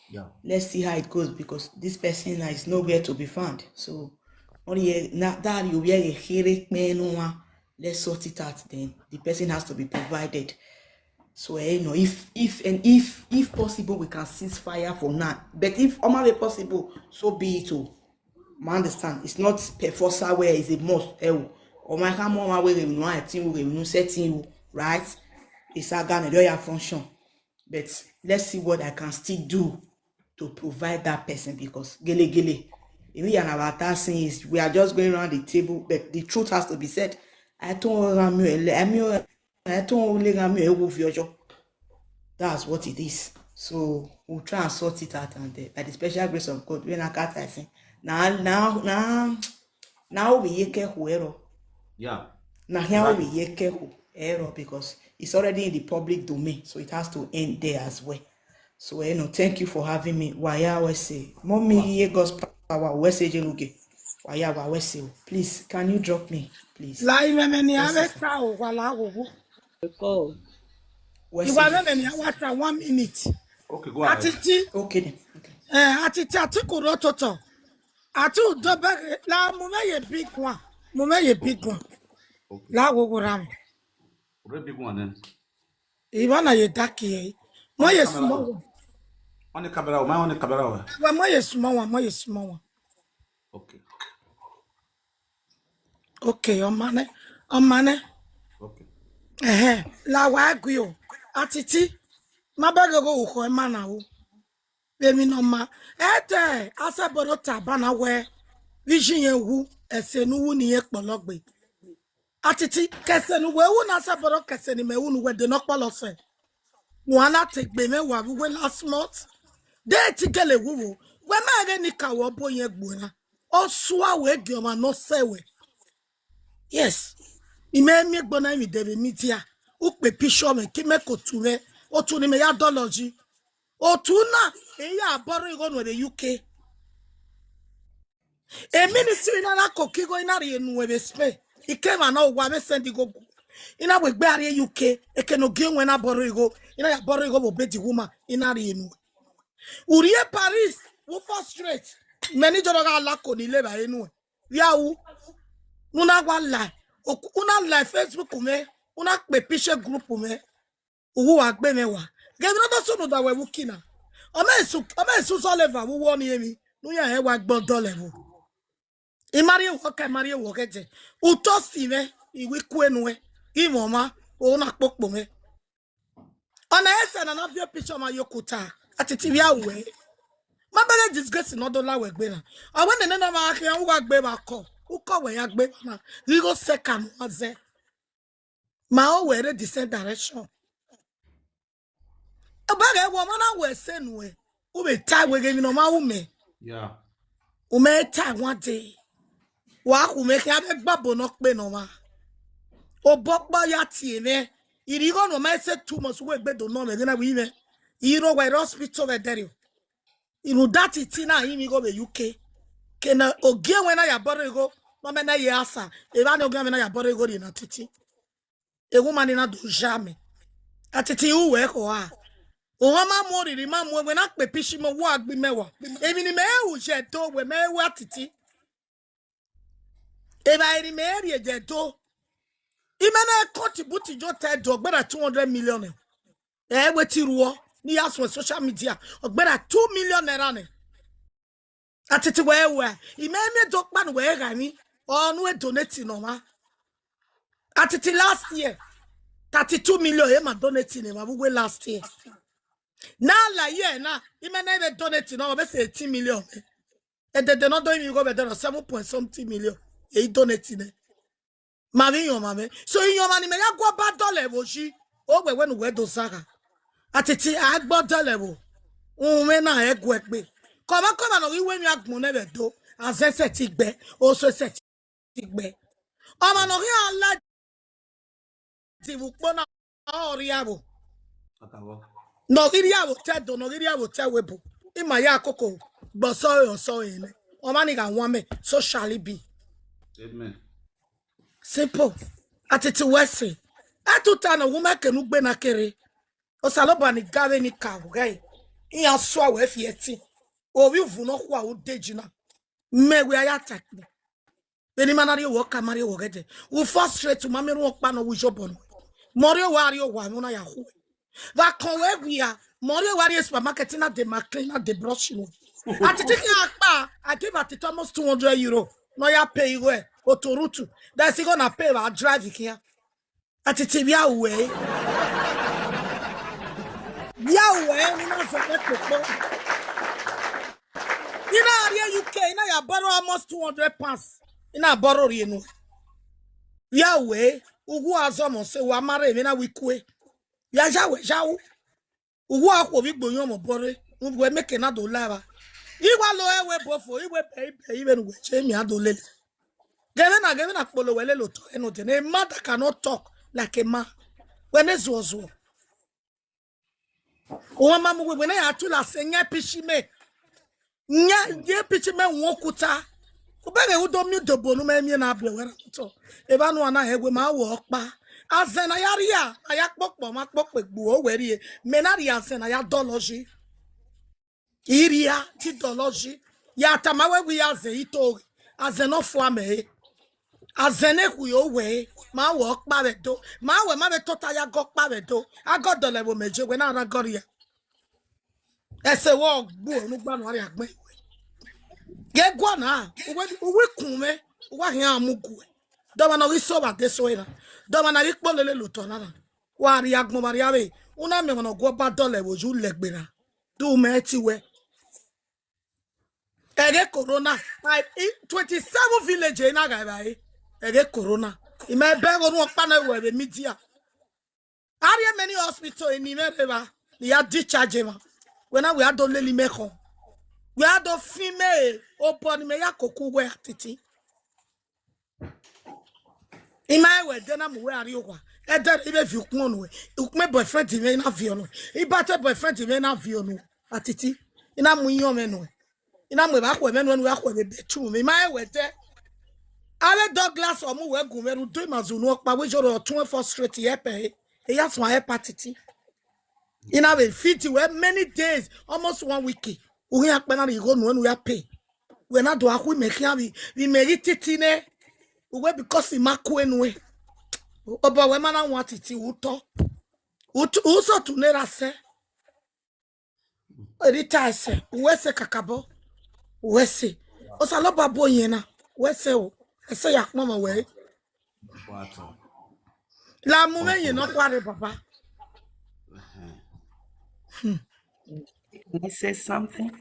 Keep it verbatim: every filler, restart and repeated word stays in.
Yeah. Let's see how it goes, because this person now is nowhere to be found. So, only na that you wear a here kpen no one. Let's sort it out then. The person has to be provided. So, eh, you know, if if and if if possible, we can cease fire for now. But if normally possible, so be it. Oh, I understand. It's not perforce where it's a must. Eh, oh, or my come on my way, you know, I think we, you know, setting you right. It's a gun, your function. But let's see what I can still do to provide that person, because gele gele. If we are about that thing is we are just going around the table, but the truth has to be said. I don't want to, I mean, I don't want to. That's what it is. So we'll try and sort it out, and uh, by the special grace of God, when I got I think now now now now we ye careful error. Yeah. Now here we ye careful error because it's already in the public domain, so it has to end there as well. So, you know, thank you for having me. Waya Wese. Mommy, ye God's power, Wese Jeluge. Waya wa Wese. Please, can you drop me, please? La imeme ni ave ta o, wa la wo wo. Call. Wese. Iwa meme ni awa ta one minute. Okay, go ahead. Atiti. Okay then. Okay. Eh, atiti ati kuro toto. Ati udo bere la mu me ye big one. Mu me ye big one. Okay. La wo wo ram. Re big one then. Iwa na ye dark here. Mo ye small one. On the camera, my on the camera. Well, mo ye small one, mo ye small one. Okay. Okay, ọmane, ọmane. Okay. Ehe, la wa gui o. Atiti, ma bẹghe gho ukho ema na o. Vbe emwi ne ọ ma. Ẹdẹ, asẹbọrọ ta ba na wẹ, vbe iye iyẹn wu, ẹse ne u wu ne irẹn kpọlọ gbe. Atiti, kẹse ne uwẹ wu na asẹbọrọ kẹse ne imẹ wu ne uwẹ de ne ọ kpọlọ sẹ. Wa na te gbe mwẹ wa vbe uwẹ last month. De ti gele wu wo. Wẹ ma ghe ni ka wẹ ọbo yẹn gbuẹ na. Ọ sua wẹ gie ọmwa ne ọ sẹ wẹ. Yes. Imẹ miẹn egbe na emwi dẹ vbe media. U kpe picture mwẹ, ke imẹ ke otu mwẹ. Otu ne imẹ ya dọlọ yi. Otu na, e ya bọrọ igho nuẹn vbe U K. E ministry na na koko igho, i na rhie nuẹn vbe Spain. I ke emwa na owa vbe send igho gu. I na wegbe a rrie U K, eke ne ogie wẹn na bọrọ igho, i na ya bọrọ igho vbe obedi woman, i na rhie nuẹn. U rrie Paris, u frustrate. Mẹ ni jọrọ gha lako ni le evbare nuẹn. Via u, ne u na wa la, oku- u na la Facebook mwẹ, u na kpe picture group mwẹ. Uwu wa gbe mwẹ wa. Ghe emwi ne ọ do sunu da wẹ vbe uki na. Ọ ma esu, ọ ma esu zọlọ eva vbe uwu ọnii emwi, ne u ya rẹn wa gbe ọdọ lẹ vbo. I ma rhie wọ ka, I ma rhie wọ ghẹ dẹ. U toast mwẹ, I wi kue nuẹn, I mwẹ ọmwa, o na kpokpo mwẹ. Ọna ẹsẹ na na viọ picture ọmwa ye okuta, atiti vbe a wẹ. Ma bẹghe disgrace ne ọ do la wẹ gbe na. Ọ wẹ nene ne ọmwa khian, u wa gbe vbe akọ, ukọ wẹ ya gbe vbe na, ghi gho sẹ ka ne u wa zẹ. Ma ọ wẹ rre the same direction. Ẹgbẹghe wẹ ọmwa na wẹ ẹse nuẹn, u vbe ta wẹ ghe emwi ne ọmwa ru mẹ. Yeah. U mẹ ta one day. Wa khu mwẹ khian vbe gbabo ne ọ kpe ne ọmwa. Obọ ọkpa ya tie mwẹ. I rhie igho ne ọ ma ẹse two months, wẹ egbe do nọ mwẹ, ghe na wẹ i mwẹ. I rro wa rre hospital vbe ẹdẹrriọ. Rhunmwuda atiti na rinmwian igho vbe U K. Ke ne ogie wẹn na ya bọrọ igho, ne ọ mẹ na ye asa, evba ne ogie mwẹ na ya bọrọ igho rhie ne atiti. Ewu ma ni na do zha mẹ. Atiti ru wẹ khọ a. Ohan ma mu oriri, ma mu ẹwẹ na kpe pishi mẹ, wa gbe mẹ wa. Emwi ne mẹ ru ye do wẹ mẹ ru atiti. Evbare ne imẹ rhie ye do. Imẹ na contribute yo ta do, ọ gberra two hundred million. Ẹ wẹ te I rhuọ, ne I ya suẹn social media, ọ gberra two million naira nẹ. Atiti wẹ wẹ, imẹ miẹn do kpa ne uwẹ gha emwi, ọ nu e donate ne ọmwa. Atiti last year, thirty-two million, e ma donate ne emwa vbe uwe last year. Na la year na, imẹ na vbe donate ne ọmwa vbe se eighteen million. Edede ne ọ do rinmwian igho vbe ẹdẹrriọ, seven point something million, e I donate nẹ. Ma vbe iyan ọmwa mwẹ. So iyan ọmwa ne imẹ ya gu ọba dọlọ ẹvbo yi, o wẹ wẹ ne uwẹ do zagha. Atiti a gbe ọdọlọ ẹvbo, umwẹ na ẹ guẹ gbe. Kọmhakọmha ne ọ ghi wẹ emwi agbọn nẹ vbe Ẹdo, azẹn sẹtin gbe, oso sẹtin gbe. Ọmwa ne ọ ghi a la di vbe ukpo na, ọ rhie avbo. Akabọ. Ne ọ ghi rhie avbo te Ẹdo, ne ọ ghi rhie avbo te ẹvbo ebo. I ma ya koko gbe ọsọre ọsọre nẹ. Ọmwa ni gha wan mẹ, so shall it be. Amen. Simple. Atiti wẹ sẹ. Ẹtuta ne ọ wu mẹ ke ne ugbe na kere. Osanobua ni ga vbe ni ka ghẹ. Iran sua wẹ fi ẹtin. Ovbi uvun ne ọ khua u deji na. Mẹ wẹ a ya ta kpẹ. Vbene ima na rrie owẹ ọka, ma rrie owẹ ọghẹdẹ. U frustrate, u ma miẹn erhunmwu ọkpa ne ọ wu iyobọ nuẹ. Ma ọ rrie owẹ, a rrie owa, ẹmwẹ na ya khuẹ. Vbe akọn wẹ wia, ma ọ rrie owẹ, a rrie supermarket na de maclean, na de brush nuẹ. Atiti khian kpa, I give Atiti almost two hundred euro. Ne ọ ya pay igho otorutu. That's igho na pay vbe a drive khian. Atiti via uwẹ. Via uwẹ, ne I na zẹ wẹ kpokpo. I na rrie U K, I na ya borrow almost two hundred pounds. I na borrow rhie nuẹ. Via uwẹ, uwu azọmọ sẹ, wa ma rre emwi na wẹ ikue. Ya ya wẹ ya u. Uwu a khuo vbe igbo yọn mọ obọ rre, wẹ mẹ ke na do la evba. I wa lo ẹwe bofo, I wẹ bẹ, I bẹ, I vbe ne uwẹ che, mẹ a do lele. Ghe vbene, ghe vbene kpolo wẹ lele otọ ẹnodẹ ne, a mother cannot talk like a man. Wẹ ne zuọzuọ. Uwẹ ma mu wẹ ne ya tu la sẹ, yan pishi mẹ. Yan ye pishi mẹ wọn okuta. Ubẹghe u do miẹn udobo ne u mẹ miẹn na biẹ wẹ ra otọ. Evba nu a na hẹ wẹ ma wẹ ọkpa. Azẹn na ya rhia, na ya kpokpọ, ma kpokpọ egbe uwẹ rrie. Mẹ na rhie azẹn na ya dọlọ yi. I rhia, te I dọlọ yi. Ya tama wẹ wẹ azẹn i to ghe. Azẹn ne ọ fua mẹ re. Azẹn ne khui owẹ re. Ma wẹ ọkpa vbe Ẹdo. Ma wẹ ma vbe tota ya gọ ọkpa vbe Ẹdo. A gọ dọlọ ẹvbo mẹ je, wẹ na rhan gọ rhia. Ẹse wẹ ọ gbu ne u gba nu a rhia gbẹn iwe. Ghe guan na, uwẹ, uwẹ ikun mwẹ, u wa khian mu guẹ. Dọmwa ne ọ ghi so vbe adesẹ na, dọmwa na ghi kpo lele lotọ na na. Wa rhie agbọn, wa rhie avbe, u na miẹn ọmwa ne ọ gu Ọba dọlọ ẹvbo yi, u lẹgbe na. Do mẹ ẹtin wẹ. Ẹghẹ corona, like, i, twenty-seven village na gha evbare. Ẹghẹ corona. I ma bẹghe orhunmwu ọkpa na wẹ vbe media. A rhie many hospital ni mwẹ rre evba, ne I ya discharge emwa. Wẹ na wẹ a do lele imẹ khọn. Wẹ a do fi mẹ obọ ne imẹ ya koko uwẹ Atiti. I ma rẹn wẹ ẹdẹ na mu uwẹ a rrie owa. Ẹdẹ rre, I vbe viọ ukpọn nuẹ. Ukpọn boyfriend mwẹ, I na viọ nuẹ. Ibate boyfriend mwẹ, I na viọ nuẹ. Atiti, I na mu iyọn mwẹ nuẹ. I na mu evba khuẹ mwẹ nuẹ, ne u ya khuẹ vbe bedroom mwẹ. I ma rẹn wẹ ẹdẹ. Avbe Douglas ọ mu uwẹ gun mwẹ rre, u do ima zẹ unu ọkpa, wẹ yọrọ ọtuẹn four straight help ẹre. E ya suẹn help Atiti. I na vbe feed wẹ many days, almost one week. U khian kpẹ na rhie igho nuẹ ne u ya pay. Wẹ na do a khu imẹ khian vbe, vbe imẹ ghi titi nẹ. Uwẹ because I ma kue nuẹ. Obọ wẹ ma na wan Atiti, u tọ. U t-, u sọ tu ne ra sẹ. Eri ta ẹsẹ, uwẹ sẹ kakabọ. Uwẹ sẹ. Osanobua bu oyin na. Uwẹ sẹ o. Ẹsẹ ya kpọnmwẹ wẹ. La mu mwẹ yin nọkhua rre, baba. Can I say something?